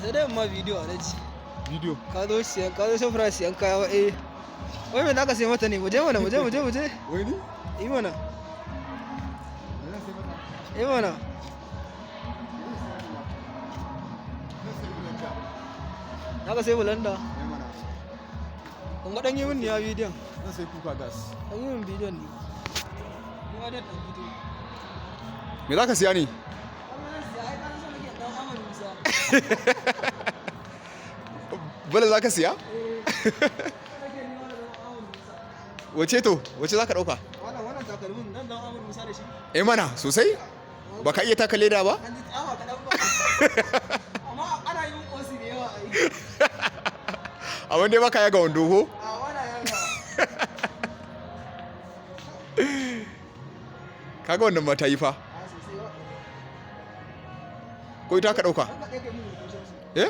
Sai dai ma bidiyo alhaji. Bidiyo. Ka zo siyan, ka zo Shoprite siyan kaya wa eh. Wai me zaka sai mata ne? Muje mana, muje, muje, muje. Wai ni? Yi mana. Yi mana. Zaka sai bulanda. Kun ga dan yi min ne ya bidiyon. Zan sai kuka gas. Dan yi min bidiyon ne. Ni ma dai dan fito. Me za ka siya ne? Bala za ka siya? Wace to? Wace za ka ɗauka? Wannan takalmin nan dan Amadu Musa da shi. Eh mana sosai? Ba ka iya taka leda ba? An ji tsawa kaɗan ba. Amma ana yi min osi da yawa ai. Amma dai baka yaga wando ko? A wana yaga. Kaga wannan ma ta yi fa. A sosai ba. Ko ita ka ɗauka? An kaɗe kai mun hoto Shamsu. Eh?